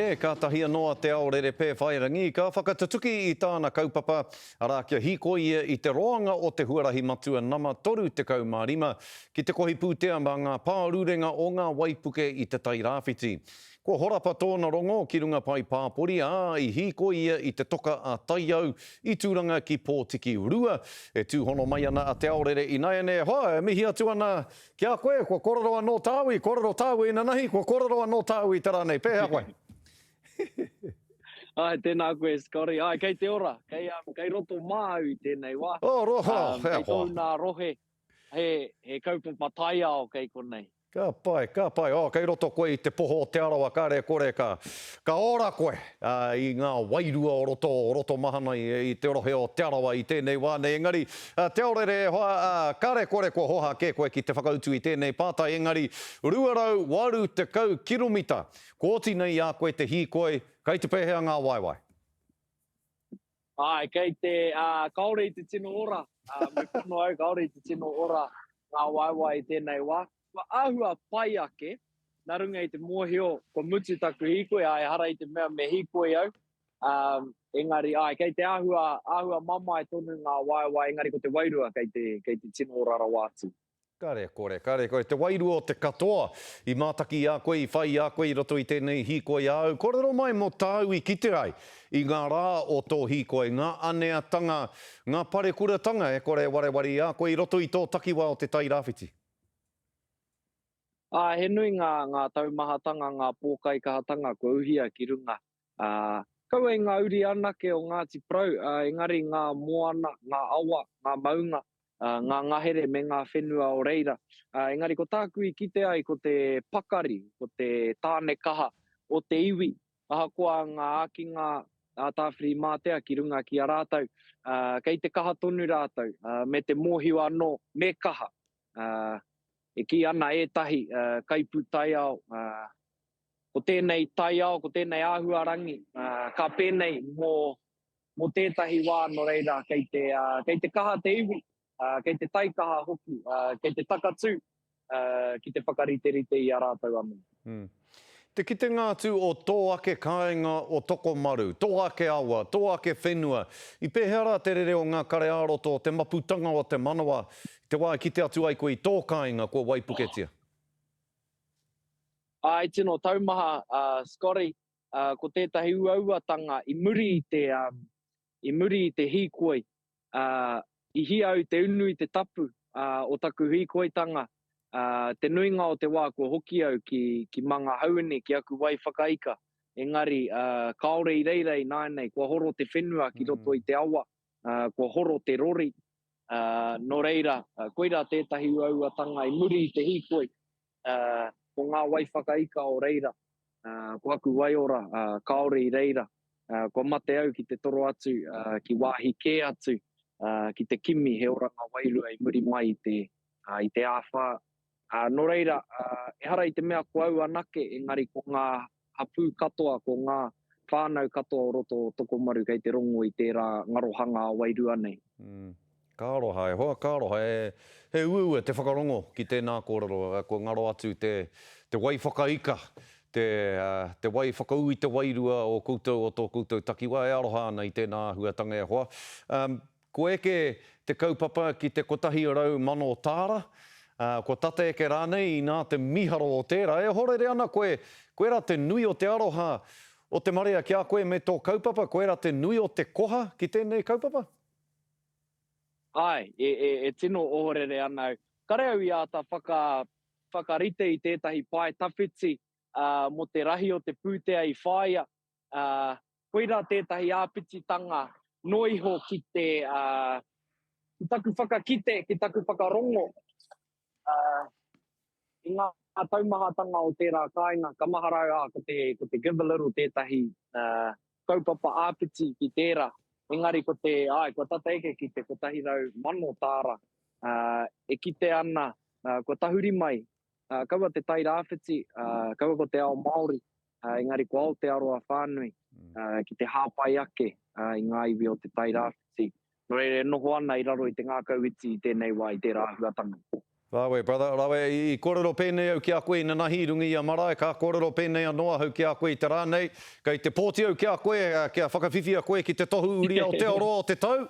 Kātahi anō a Te Aorere Pēwhairangi ka whakatutuki i tāna kaupapa, arā kia hīkoi ia i te roanga o te huarahi matua nama 35 ki te kohi pūtea mā ngā pārurenga o ngā waipuke i Te Tai Rāwhiti. Kua horapa tōna rongo ki runga pae pāpori, ā, i hīkoi ia i te toka a Taiau i Tūranga ki Pōtiki 2. E tūhono mai ana a Te Aorere inaianei, e hoa, e mihi atu ana Ki a koe, kua korero anō tāu i korero tāu inanahi, kua korero anō tāu i te rā nei. Pēhea koe? Ai, tēnā koe, Scotty. Ai, kei te ora. Kei, um, kei roto mā au i tēnei wā. Oh, roho, um, kei tōu nā rohe, he, he kaupapa taiao kei konei. Ka pai, ka pai. Oh, kei roto koe i te poho o Te Arawa, kāre e kore ka, ka ora koe uh, i ngā wairua o roto, o roto mahana i, i te rohe o Te Arawa i tēnei wā nei. Engari, Te Aorere e hoa, ā, kare kore kua hoha kē koe ki te whakautu i tēnei pātai, engari 280 kiromita, kua oti nei i a koe te hīkoi, kei te pēhea ngā waewae? Āe, kei te, ā, kāore i te tino ora, ā, me pono au, kāore i te tino ora ngā waewae i tēnei wā. Kua āhua pai ake, nā runga i te mōhio kua mutu taku hīkoi, ā, ehara i te mea me hīkoi au, Um, engari, ai, kei te āhua, āhua mamae tonu ngā waewae, engari ko te wairua kei te, kei te tino ora rawa atu. Kare kore, kare kore. Te wairua o te katoa i mātaki i a koe, i whai i a koe i roto i tēnei hīkoi āu. Kōrero mai mō tāu i kite ai i ngā rā o tō hīkoi, ngā aneatanga, ngā parekuratanga e kore e wareware i a koe i roto i tō takiwā o Te Tairāwhiti. Ā, he nui ngā, ngā taumahatanga, ngā pōkaikahatanga kua uhia ki runga Ā, kaua i ngā uri anake o Ngāti Porou, ā, engari ngā moana, ngā awa, ngā maunga, ā, ngā ngahere me ngā whenua o reira. Ā, engari ko tāku i kite ai ko te pakari, ko te tāne kaha o te iwi, ahakoa ngā ākinga a Tāwhirimātea ki runga ki a rātou, ā, kei te kaha tonu rātou, ā, me te mōhio anō, me kaha. Ā, e kī ana ētahi, ā, kaipūtaiao, ā, ko tēnei taiao, ko tēnei āhuarangi, ka pēnei mō, mō tētahi wā, nō reira, kei te, kei te kaha te iwi, kei te taikaha hoki, kei te takatū ki te whakariterite i a rātou anō. Mm. Te kitenga atu o tō ake kāinga o Tokomaru, tō ake awa, tō ake whenua, i pēhea rā te rere o ngā kare ā-roto, te maputanga o te manawa, i te wā i kite atu ai koe i tō kāinga kua waipuketia? Āe tino taumaha a Scotty, ko tētahi uauatanga i muri i te, i muri i te hīkoi, i hia au te unu i te tapu o taku hīkoitanga, te nuinga o te wā kua hoki au ki, ki Mangahauini, ki aku wai whakaika, engari kāore i reira ināianei, kua horo te whenua ki roto i te awa, kua horo te rori, nō reira, koirā tētahi uauatanga i muri i te hīkoi, ko ngā wai whakaika o reira, ko aku waiora kāore i reira, kua mate au ki te toro atu ki wāhi kē atu ki te kimi he oranga wairua i muri mai i te, i te āwhā. Nō reira, ehara i te mea ko au anake, engari ko ngā hapū katoa, ko ngā whānau katoa o roto o Tokomaru kei te rongo i tērā ngarohanga ā-wairua nei. Ka aroha e hoa, ka aroha e. He uaua te whakarongo ki tēnā kōrero, kua ngaro atu te, te wai whakaika, te, te wai whakaū i te wairua o koutou, o tō koutou takiwā, e aroha ana i tēnā āhuatanga e hoa. Um, kua eke te kaupapa ki te 100,000 tāra, ā, kua tata eke rānei inā te mīharo o tērā, e ohorere ana koe, koirā te nui o te aroha o te marea ki a koe me tō kaupapa, koirā te nui o te koha ki tēnei kaupapa? Āe, e, e, e tino ohorere ana au. Kare au i āta whaka, whakarite i tētahi pae tawhiti ā, mō te rahi o te pūtea i whāia. Ā, koirā tētahi āpititanga noa iho ki te, ā, ki taku whakakite, ki taku whakarongo, ā, i ngā taumahatanga o tērā kāinga, ka mahara au, ā, ko te, ko te Give a Little tētahi, ā, kaupapa āpiti ki tērā. Engari ko te, āe, kua tata eke ki te 100,000 tāra, ā, e kite ana, ā, kua tahuri mai, ā, kaua te Tai Rāwhiti, ā, kaua ko te ao Māori, ā, engari ko Aotearoa whānui, ā, ki te hāpai ake, ā, i ngā iwi o te Tai Rāwhiti. Nō reira e noho ana i raro i te ngākau iti i tēnei wā, i tērā āhuatanga. Rawe, brother, rawe. I kōrero pēnei au ki a koe inanahi i runga i a marae, ka kōrero pēnei anō ahau ki a koe i te rā nei. Kei te pōti au ki a koe, kia whakawhiwhia koe ki te tohu uri Aotearoa o te tau,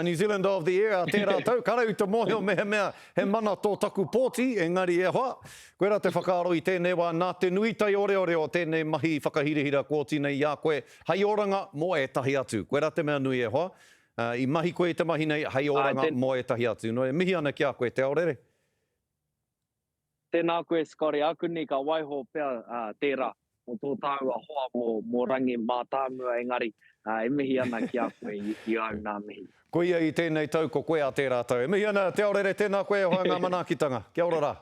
New Zealander of the Year, ā tērā tau. Kāre au i te mōhio mehemea he mana tō taku pōti, engari e hoa, koirā te whakaaro i tēnei wā, nā te nui taioreore o tēnei mahi whakahirahira kua oti nei i a koe, hei oranga mō ētahi atu. Koirā te mea nui e hoa. Ā, i mahi koe i te mahi nei hei oranga mō ētahi atu. Nō reira, mihi ana ki a koe, Te Aorere. Tēnā koe Scotty, ākuni ka waiho pea tērā mō tō tāua hoa mō Rangi Mātāmua engari e mihi ana ki a koe i āu nā mihi. Koia i tēnei tau, ko koe a tērā tau. E mihi ana, Te Aorere, tēnā koe e hoa ngā manaakitanga. Kia ora rā.